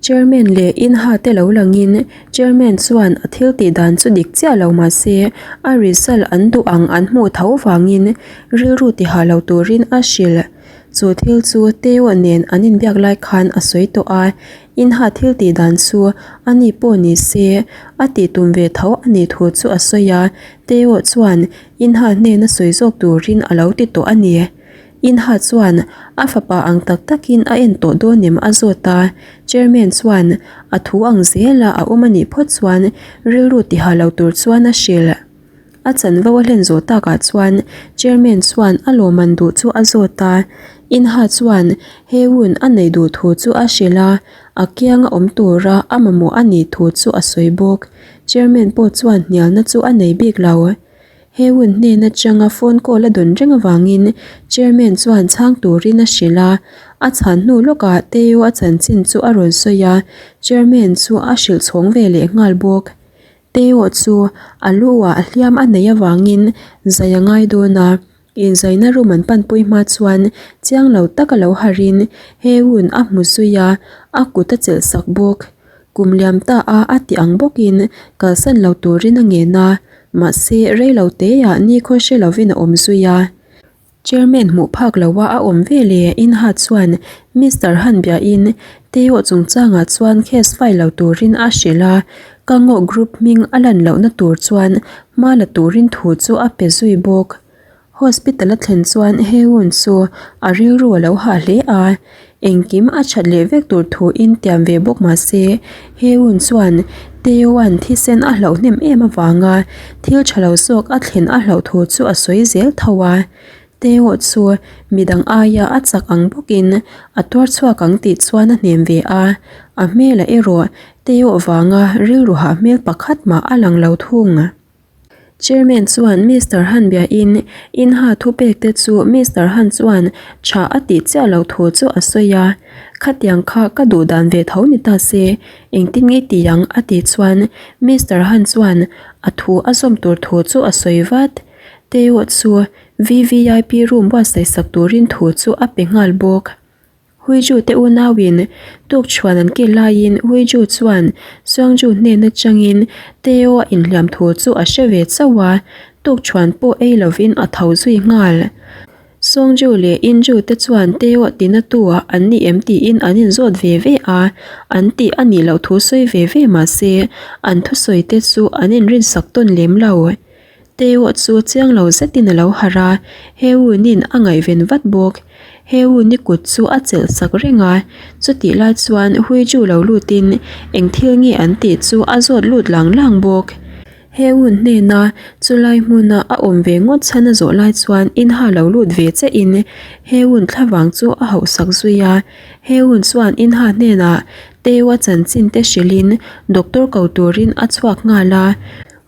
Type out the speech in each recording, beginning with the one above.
Chairman leh Inha te lo langin Chairman chuan a thil tih dan chu dik chiah lo mah se a result an duh ang an hmuh tho vangin rilru tihah lo turin a hrilh. Chu thil chu Teo nen an inbiak lai khan a sawi tawh a, Inha thil tih dan chu a ni pawh ni se a tih tum ve tho a nih thu chu a sawi a, Teo chuan Inha hnena sawi zawk turin a lo ti tawh a ni. Inha chuan a fapa ang tak takin a en tawh dawn em a zawt a, Chairman chuan a thu ang zela a awm a nih phawt chuan rilru tiha lo tur chuan a hrilh. A chanvo a hlen zawh takah chuan Chairman chuan a lawmman duh chu a zawt a, Inha chuan Heun a neih duh thu chu a hrilh a, a kianga awm tura a mamawh a nih thu chu a sawi bawk. Chairman pawh chuan hnialna chu a nei bik lo. He hun hnen atanga phone call a dawn reng avangin Chairman chuan chhang turin a hrilh a, a chhan hnu lawkah Teo a chanchin chu a rawn sawi a, Chairman chu a hrilh chhawng ve leh nghal bawk. Teo chu a lu ah hliam a neih avangin zai a ngai dawn a, inzaina room an panpui hma chuan chiang lo taka lo harhin he hun a hmu zui a, a kut a chelh sak bawk. Kum liam ta a a ti ang bawkin kalsan lo turin a ngen a, mahse rei lo teah nikhaw hre lovin a awm zui a. Chairman hmuh phak loa a awm ve leh Inha chuan Mister Han biain Teo chungchangah chuan case file lo turin a hrilh a, ka ngaw group hming a lan lohna tur chuan hma la turin thu chu a pe zui bawk. Hospital a thlen chuan Heun chu a rilru a lo hah hle a, engkim a that leh vek tur thu in tiam ve bawk mah se, Heun chuan Taeyeon thisen a hlauh hnem em avanga thil tha lo zawk a thlen a hlauh thu chu a sawi zel tho a. Taeyeon chu midang aia a chak ang bawkin a tuar chhuak ang tih chuan a hnem ve a, a hmelah erawh Taeyeon vanga rilru hah hmel pakhat mah a lang lo thung. Chairman chuan Mister Han biain Inha thupek te chu Mister Han chuan tha a tih chiah lo thu chu a sawi a, Khatiang kha ka duh dan ve tho ni ta se, engtin nge ti ang a tih chuan Mister Han chuan a thu a zawm tur thu chu a sawi vat. Teo chu VVIP room buatsaih sak turin thu chu a pe nghal bawk. Huiju te unauin tukchhuan an kil laiin Huiju chuan Suangju hnen atangin Teo a inhliam thu chu a hre ve chauh a, tukchhuan pawh ei lovin a tho zui nghal. Suangju leh Inju te chuan Teo tinatu ah an ni em tiin an inzawt ve ve a, an tih a nih loh thu sawi ve ve mah se an thusawi te chu an inrinsak tawn lem lo. Teo chu chiang lo zetin a lo harh a, Heun-in a ngaihven vat bawk. Heun-i kut chu a chelh sak reng a, chutih lai chuan Huiju lo lutin eng thil nge an tih chu a zawt lut lang lang bawk. Heun hnena chulai hmuna a awm ve ngawt chhan a zawh lai chuan Inha lo lut ve chiahin Heun thlavang chu a hauhsak zui a. Heun chuan Inha hnenah Teo a chanchin te hrilhin doctor ko turin a chhuak nghal a.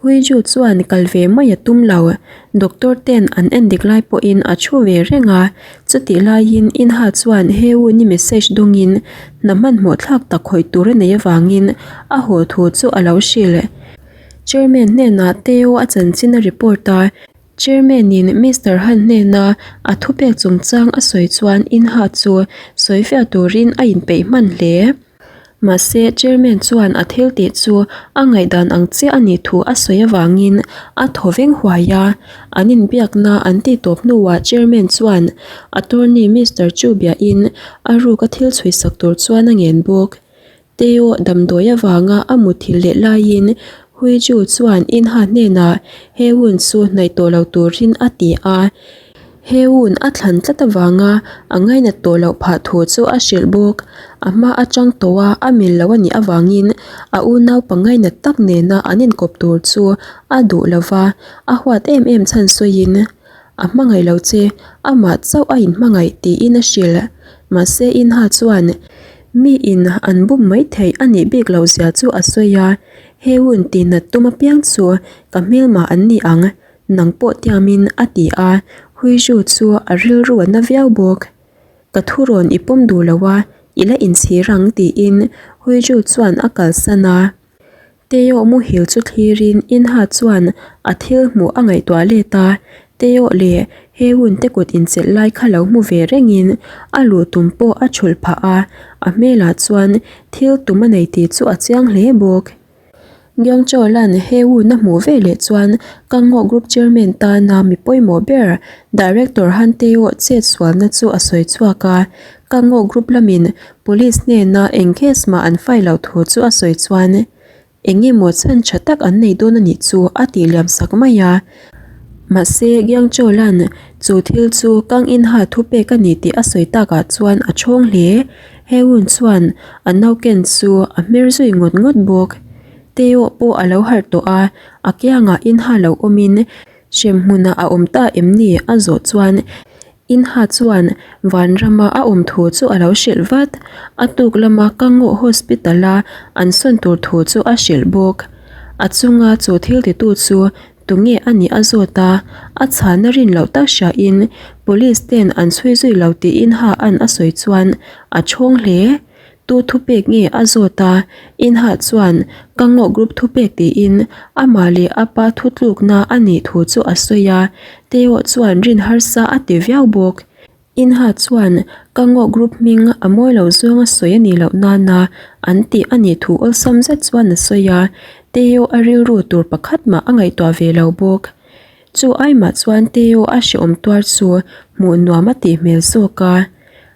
Huiju chuan kal ve mai a tum lo. Doctor ten an en dik lai pawhin a thu ve reng a, chutih laiin Inha chuan Heuni message dawngin hna hmanhmawh thlak tak khawih tur a nei avangin a haw thu chu a lo hrilh. Chairman hnenah Teo a chanchin a report a, Chairman in Mister Han hnena a thupek chungchang a sawi chuan Inha chu sawifiah turin a inpeih hman hle. Mahse, Chairman chuan a thil tih chu a ngaihdan ang chiah a nih thu a sawi avangin a thaw veng huai a. An inbiakna an tih tawp hnuah Chairman chuan Attorney Mister Chu biahin a ruk a thil chhui sak tur chuan a ngen bawk. Teo damdawi avanga a muthilh leh laiin Hui Ju chuan Inha hnenah Heun chu hnaih tawh lo turin a ti a. Heun a thlan tlat avanga a ngainat tawh loh phah thu chu a hrilh bawk. A hma atang tawh a a mil lo a nih avangin a unau pangainat tak nena an inkawp tur chu a duh lo va, a huat em em chhan sawiin, A hmangaih lo che, amah chauh a inhmangaih tiin a hrilh. Mahse Inha chuan mi in an bum mai theih a nih bik loh zia chu a sawi a, Heun tihnat tum apiang chu ka hmelma an ni ang. Nang pawh tiamin a ti a, Huizhu chu a rilru a na viau bawk. Ka thurawn i pawm duh lo a, i la inchhir ang tiin Huizhu chuan a kalsan a. Teo muhil chu thlirin Inha chuan a thil hmuh a ngaihtuah let a. Teo leh Heun te kut inchelh lai kha lo hmu ve rengin a luh tum pawh a thulh phah a, a hmelah chuan thil tum a nei tih chu a chiang hle bawk. Gyeongchola'n Heun a hmuh ve leh chuan Kangho Group Chairman tana mi pawimawh ber Director Han Teo chet sualna chu a sawi chhuak a, Kangho Group lamin Police hnena eng case mah an file loh thu chu a sawi chuan Eng emaw chhan tha tak an nei dawn a nih chu a tih liam sak mai a. Mahse, Giangchawla'n chu thil chu Kang Inha thupek a ni tih a sawi takah chuan a chhawng hle. Heun chuan a nauken chu a hmer zui ngawt ngawt bawk. Teo pawh a lo harh tawh a, a kiangah Inha lo awmin hremhmunah a awm ta em ni a zawh chuan Inha chuan Vanrama a awm thu chu a lo hrilh vat. A tuk lama Kangawh Hospital-a an sawn tur thu chu a hrilh bawk. A chunga chu thil titu chu tunge a nih a zawt a, a chhana rin loh tak hriain Police ten an chhui zui lo tih Inha an a sawi chuan a chhawng hle. Tu thupek nge a zawt a, Inha chuan ka ngawh group thupek tiin amah leh a pa thutlukna a nih thu chu a sawi a, Teo chuan rin harsa a ti viau bawk. Inha chuan ka ngawh group hming a mawi lo zawng a sawi a nih loh nana an tih a nih thu awlsam zet chuan a sawi a, Teo a rilru tur pakhat mah a ngaihtuah ve lo bawk. Chu aimah chuan Teo a hrehawm tuar chu hmuh nuam a tih hmel zawk a.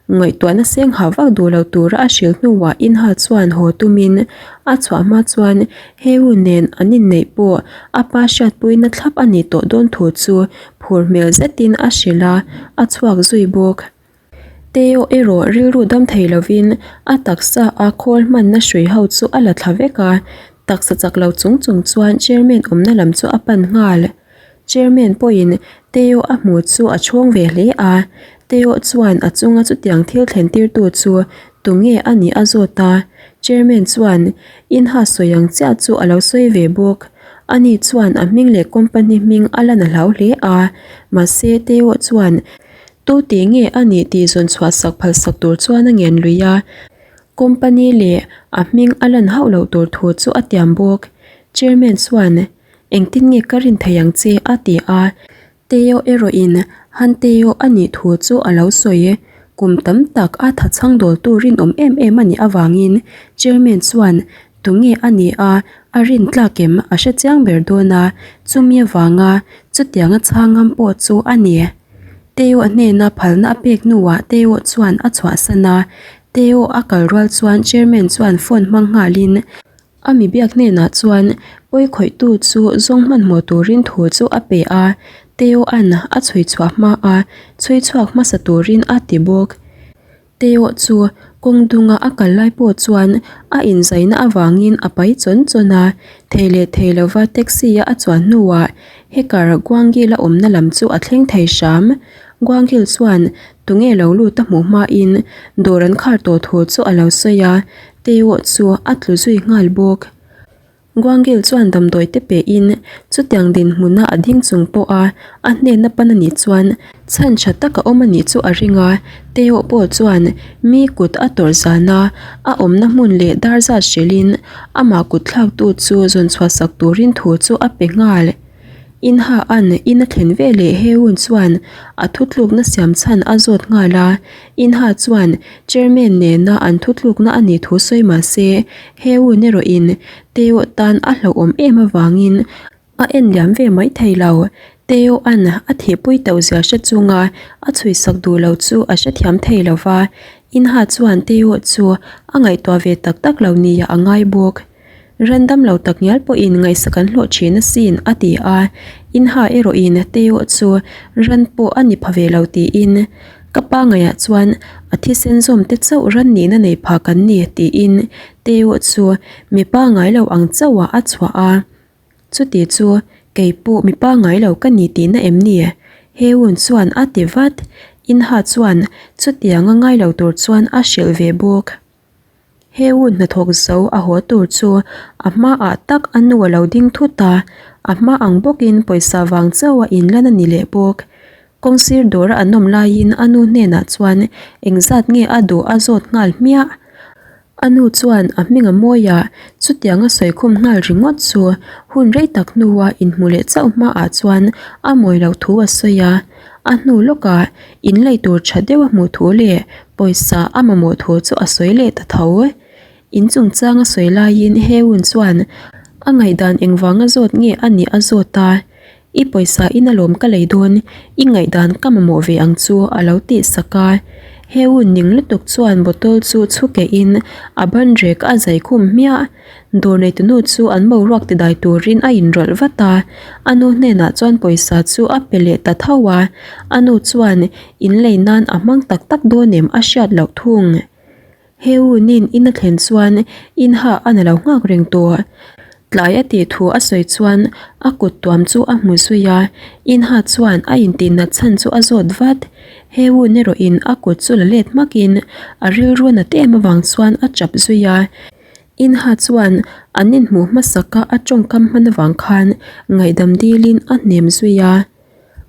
Ngaihtuahna seng hah vak duh lo tura a hrilh hnuah Inha chuan haw tumin a chhuah hma chuan Heu nen an inneih pawh a pa hriatpuina thlap a nih tawh dawn thu chu phur hmel zetin a hrilh a, a chhuak zui bawk. Teo erawh rilru dam thei lovin a taksa a khawl hmanna hrui ho chu a la thla vek a, taksa chak lo chung chung chuan chairman awmna lam chu a pan nghal. Chairman pawhin Teo a hmu chu a chhawng ve hle a, Teo chuan a chunga chutiang thil thlen tirtu chu tunge a nih a zawt a, Chairman chuan Inha sawi ang chiah chu a lo sawi ve bawk. Ani chuan a hming leh company hming a lan a hlau hle a, mahse Teo chuan tu tih nge a nih tih zawn chhuah sak phal sak tur chuan a ngen lui a, company leh a hming a lan hauh loh tur thu chu a tiam bawk. Chairman chuan. Engtin nge ka rin thei ang che? a ti a. Teo erawhin Han Teo a nih thu chu a lo sawi. Kum tam tak a thachhang dawltu rinawm em em a nih avangin Chairman chuan tunge a nih a, a rin tlak em a hre chiang ber dawn a, chumi avanga chutianga chhang ngam pawh chu a ni. Teo hnena phalna a pek hnuah Teo chuan a chhuahsan a. Teo a kal rual chuan Chairman chuan phone hmang nghalin A mi biak hnenah chuan pawi khawihtu chu zawng hmanhmawh turin thu chu a pe a, Teo-a'n a chhui chhuah hma a chhui chhuak hmasa turin a ti bawk. Teo chu kawng dunga a kal lai pawh chuan a inzaina avangin a pai chawn chawn a, thei leh thei lova taxi-a a chuan hnuah Hekar Guangil-a awmna lam chu a thleng thei hram. Guangil chuan tunge lo lut a hmuh hmain dawr an khar tawh thu chu a lo sawi a, Teo chu a tlu zui nghal bawk. Guangil chuan damdawi te pehin chutiang dinhmuna a ding chung pawha a hnena pan a nih chuan chhan tha tak a awm a nih chu a ring a. Teo pawh chuan mi kut a tawrh zana a awmna hmun leh dar zat hrilhin amah kut thlaktu chu zawn chhuah sak turin thu chu a pe nghal. Inha an in a thlen ve leh Heun chuan a thutlukna siam chhan a zawt nghal a, Inha chuan Chairman nena an thutlukna a nih thu sawi mah se Heun erawhin Teo tan a hlauhawm em avangin a en liam ve mai thei lo. Teo an a thihpui tauh zia hre chunga a chhuisak duh lo chu a hrethiam thei lo va, Inha chuan Teo chu a ngaihtuah ve tak tak lo nia a ngai bawk. Ran dam lo tak ngial pawhin ngaihsak an hlawh thin asin, a ti a. Inha erawhin Teo chu ran pawh a ni pha ve lo tiin, Ka pa ngaihah chuan a thisen zawm te chauh ran nihna nei pha kan ni, tiin Teo chu mipa ngai lo ang chauhah a chhuah a. Chuti chu kei pawh mipa ngai lo ka ni tihna em ni? Heun chuan a ti vat. Inha chuan chutianga ngai lo tur chuan a hrilh ve bawk. He hun hnathawk zo a haw tur chu a hmaah tak a nu a lo ding thut a, a hma ang bawkin pawisa vang chauh a inlan a ni leh bawk. Kawng sir dawra an awm laiin a nu hnenah chuan engzat nge a duh a zawt nghal hmiah. A nu chuan a hming a mawi a, chutiang a sawi khum nghal ringawt chu hun rei tak hnua inhmu leh chauh hmaah chuan a mawi loh thu a sawi a. A hnu lawkah in lei tur tha deuh a hmuh thu leh pawisa a mamawh thu chu a sawi leh ta tho. In chungchang a sawi laiin Heun chuan a ngaihdan engvanga zawt nge a nih a zawt a, I pawisa in alawm ka lei dawn, i ngaihdan ka mamawh ve ang chu a lo tih sak a. Heun ning lutuk chuan bottle chu chhu keh in a ban rek a zai khum hmiah. Dawr neitunu chu an boruak ti dai turin a inrawlh vat a, a nu hnenah chuan pawisa chu a pe leh ta tho a, a nu chuan in lei nan a hmang tak tak dawn em a hriat loh thung. Heun-in in a thlen chuan in ha a na lo nghak reng tawh. Tlai a tih thu a sawi chuan a kut tuam chu a hmu zui a, in ha chuan a intih nat chhan chu a zawt vat. Heun erawhin a kut chu la let hmakin a rilru a nat em avang chuan a chap zui a. In ha chuan an inhmuh hmasaka a tawngkam hman avang khan ngaihdam dilin a hnem zui a.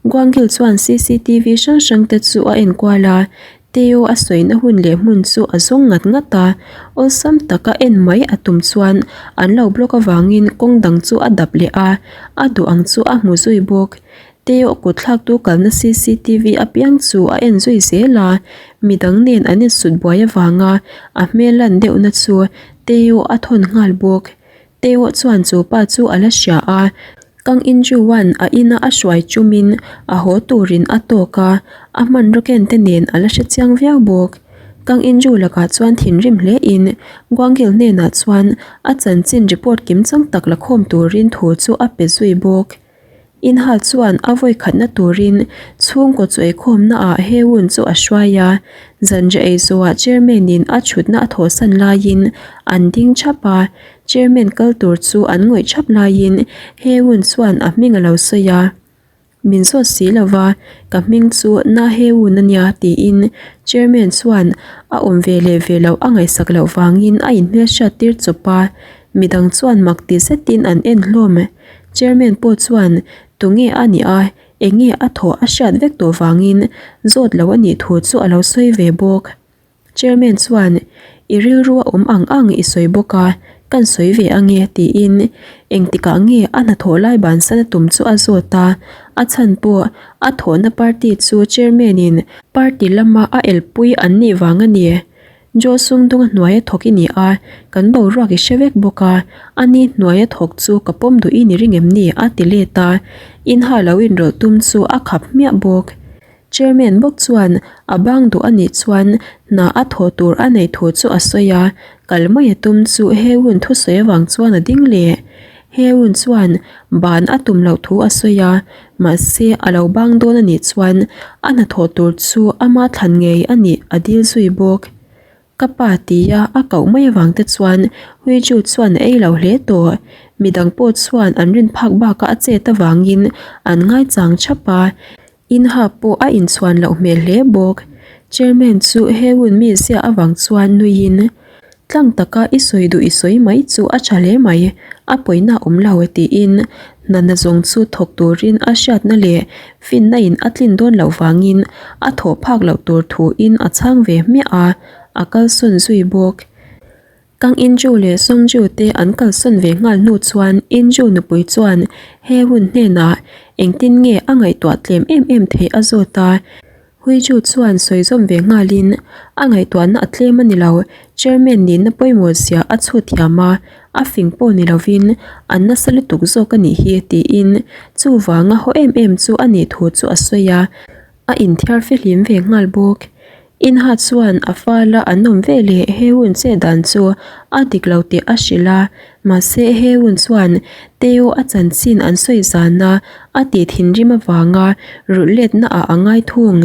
Guangil chuan cctv hrang hrang te chu a enkual a, Teo a sawina hun leh hmun chu a zawng ngat ngat a, awlsam taka en mai a tum chuan an lo block avangin kawng dang chu a dap leh a, a duh ang chu a hmu zui bawk. Teo kut thlaktu kalna cctv apiang chu a en zui zel a, midang nen an insut buai avanga a hmel lan deuhna chu Teo a thawn nghal bawk. Teo chuan chu pa chu a la hria a, Kang Inju-a'n a ina a hruai chumin a haw turin a tawk a, a hmanraw ken te nen a la hre chiang viau bawk. Kang Inju lakah chuan thinrim hlein Guangil hnenah chuan a chanchin report kimchang tak la khawm turin thu chu a pe zui bawk. Inhal chuan a vawi khatna turin chhungkaw chu eikhawmna ah Heun chu a hruai a, zanriah ei zawhah chairman in a thutna a thawhsan laiin an ding thap a, chairman kal tur chu an ngawih thap laiin Heun chuan a hming a lo sawi a, Min zawt si lova, ka hming chu Na Heun a nia tiin chairman chuan a awm ve leh ve loh a ngaihsak loh vangin a inhmelhriat tir chawp a, midang chuan mak ti zetin an en hlawm. Chairman pawh chuan tunge a nih a, enge a thawh a hriat vek tawh vangin zawt lo a nih thu chu a lo sawi ve bawk. Chairman chuan i rilru a awm ang ang i sawi bawk a, kan sawi ve ange tiin engtikah nge a hnathawh lai bansan a tum chu a zawt a, a chhan pawh a thawhna party chu chairman in party lama a elpui an nih vang a ni. Joe sumdung a hnuaia thawk i ni a, kan boruak i hre vek bawk a, ani hnuaia thawk chu ka pawm duh i ni ring em ni? a ti let a, in ha lo inrawlh tum chu a khap hmiah bawk. Chairman bawk chuan a bang duh a nih chuan hna a thawh tur a neih thu chu a sawi a, kal mai a tum chu Heun thusawi avang chuan a ding leh. Heun chuan ban a tum loh thu a sawi a, mahse a lo bang dawn a nih chuan a hnathawh tur chu ama thlan ngei a nih a dil zui bawk. Ka pa tia a koh mai avang te chuan Huiju chuan a ei lo hle tawh. Midang pawh chuan an rin phak bakah a chet avangin an ngaichang thap a. Inha pawh a inchhuan loh hmel hle bawk. Chairman chu Heun mi ziah avang chuan nuiin, Tlang taka i sawi duh i sawi mai chu a tha hle mai, a pawina awm lo tiin hna nazawng chu thawk turin a hriatna leh finna in a tlin dawn loh vangin a thawh phak loh tur thuin a chhang ve hmiah a, a kalsawn zui bawk. Kang Inju leh Songju te an kalsawn ve nghal hnu chuan Inju nupui chuan he hun hnenah engtin nge a ngaihtuah tlem em em theih a zawt a. Huiju chuan sawi zawm ve nghalin a ngaihtuahna a tlem a ni lo, chairman nihna pawimawh zia a chhut thiam a, a fing pawh ni lovin a nasa lutuk zawk a nih hi tiin chuvanga haw em em chu a nih thu chu a sawi a, a inthiar fihlim ve nghal bawk. Inha chuan a fala an awm ve leh Heun che dan chu a dik lo tih a hrilh a, mahse Heun chuan Teo a chanchin an sawi zana a tih thinrim avanga rulh letna ah a ngai thung.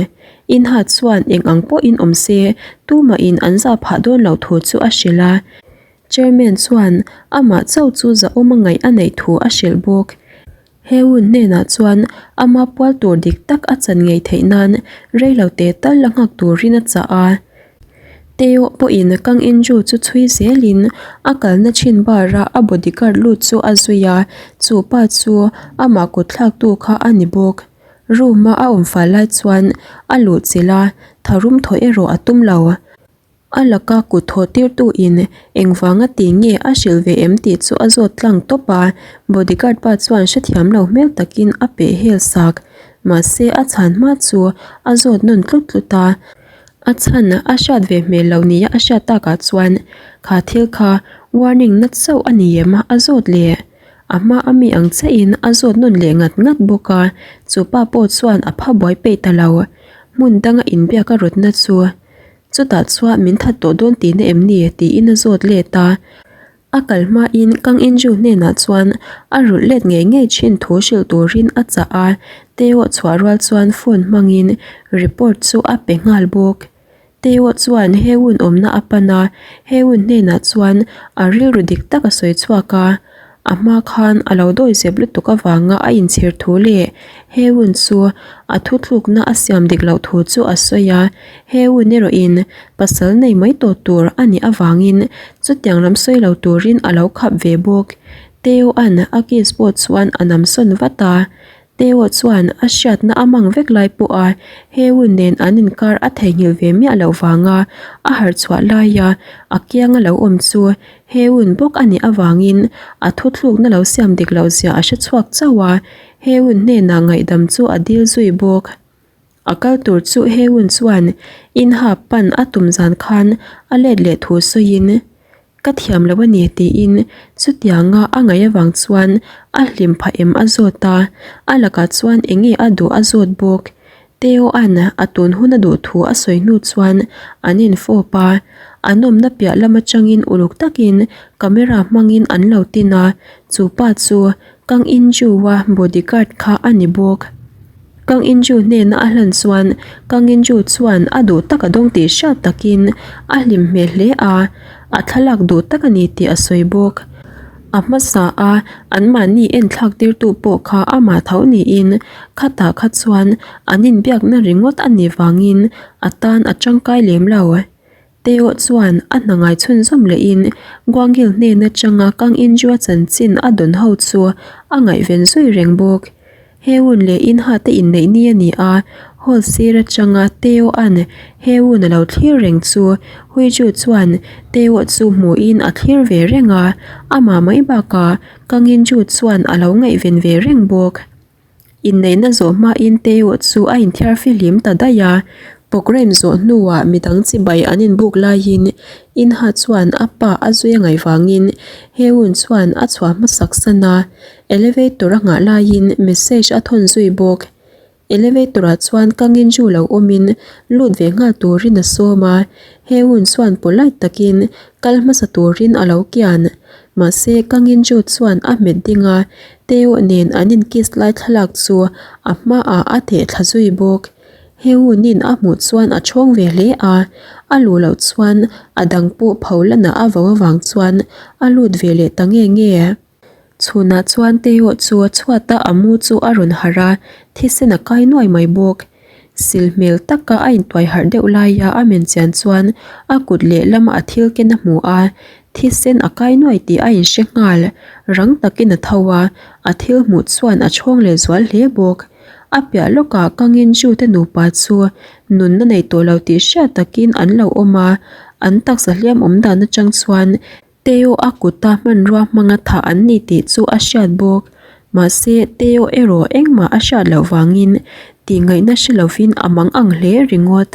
Inha chuan eng ang pawhin awm se tumahin an zah phah dawn loh thu chu a hrilh a. Chairman chuan amah chauh chu zahawm a ngaih a neih thu a hrilh bawk. Heun hnenah chuan ama pual tur dik tak a chan ngei theih nan reilo te tal la nghak turin a chah a. Teo pawhin Kang Inju chu chhui zelin a kalna thin bar-a a bodyguard lut chu a zui a, chu pa chu amah kut thlaktu kha a ni bawk. Room-a a awm fal lai chuan a luh chilh a, tharum thaw erawh a tum lo. A laka kut thawh tirtu in engvanga ti nge a hrilh ve em tih chu a zawt tlang tawp a, bodyguard pa chuan hrethiam lo hmel takin a peh hel sak. Mahse a chhan hma chu a zawt nawn tlut tlut a. A chhan a hriat ve hmel lo nia a hriat takah chuan kha thil kha warning na chauh a ni em a zawt leh. A hma a mi ang chiahin a zawt nawn leh ngat ngat bawk a, chu pa pawh chuan a pha buai peih ta lo. Hmun danga inbiak a rawtna chu chutah chuan min that tawh dawn tihna em ni tiin a zawt let a. A kal hmain Kang Inju hnenah chuan a rulh let ngei ngei thin thu hrilh turin a chah a, Teo chhuah rual chuan phone hmangin report chu a pe nghal bawk. Teo chuan Heun awmna a pan a, Heun hnenah chuan a rilru dik tak a sawi chhuak a, a hma khan a lo dawi zep lutuk avanga a inchhir thu leh Heun chu a thuthlukna a siam dik loh thu chu a sawi a, Heun erawhin pasal nei mai tawh tur a nih avangin chutiang lam sawi lo turin a lo khap ve bawk. Teo-a'n a kiss pawh chuan a nam sawn vat a, Teo chuan a hriatna a mang vek lai pawha Heun nen an inkar a theihnghilh ve miah loh vanga a harh chhuah laia a kianga lo awm chu Heun bawk a nih avangin a thuthlukna lo siam dik loh zia a hre chhuak chauh a, Heun hnenah ngaihdam chu a dil zui bawk. A kal tur chu Heun chuan inha pan a tum zan khan a let leh thu sawiin, Ka thiam lo a ni tiin chutianga a ngaih avang chuan a hlim phah em a zawt a, a lakah chuan eng nge a duh a zawt bawk. Teo-a'n a tun hun a duh thu a sawi hnu chuan an infawp a, an awmna piah lam atangin uluk takin camera hmangin an lo tin a, chu pa chu Kang In-ju-a bodyguard kha a ni bawk. Kang In-ju hnena a hlan chuan Kang In-ju chuan a duh tak a dawng tih hriat takin a hlim hmel hle a, a thlalak duh tak a ni tih a sawi bawk. A hmasa a anmahni enthlak tirtu pawh kha amah tho niin khatah kha chuan an inbiakna ringawt a nih vangin a tan a tangkai lem lo. Teo chuan a hna ngai chhunzawm lehin Guangil hnen atanga Kang Injua chanchin a dawn ho chu a ngaihven zui reng bawk. Heun leh Inha te inneih ni a ni a, hall sir atanga Teo-a'n Heun a lo thlir reng chu Huiju chuan Teo chu hmuhin a thlir ve reng a, amah mai bakah Kang Inju chuan a lo ngaihven ve reng bawk. Inneihna zawh hmain Teo chu a inthiar fihlim ta daih a, programme zawh hnuah midang chibai an inbuk laiin Inha chuan a pa a zui a ngaih vangin Heun chuan a chhuah hmasak san a, elevator a nghah laiin message a thawn zui bawk. Elevator ah chuan Kang Inju lo awmin lut ve nghal turin a sawm a, Heun chuan polite takin kal hmasa turin a lo kian. Mahse Kang Inju chuan a hmet ding a, Teo nen an in kiss lai thlalak chu a hmaah a theh thla zui bawk. Heun-in a hmuh chuan a chhawng ve hle a, a luh loh chuan a dang pawh pho lanah a vo avang chuan a lut ve leh ta nge nge. Chhunah chuan Teo chu chhuata a mu chu a rawn harh a, thisen a kai nuai mai bawk. Sil hmel taka a intuai harh deuh laia a men chian chuan a kut lehlam a thil ken a hmu a, thisen a kai nuai tih a inhre nghal. Rang takin a tho a, a thil hmuh chuan a chhawng leh zual hle bawk. A piah lawkah Kangin Ju te nupa chu nunna nei tawh lo tih hriat takin an lo awm a, an taksa hliam awm dan atang chuan Teo a kuta hmanrua hmanga thah an ni tih chu a hriat bawk. Mahse, Teo erawh engmah a hriat loh vangin tih ngaihna hre lovin a mang ang hle ringawt.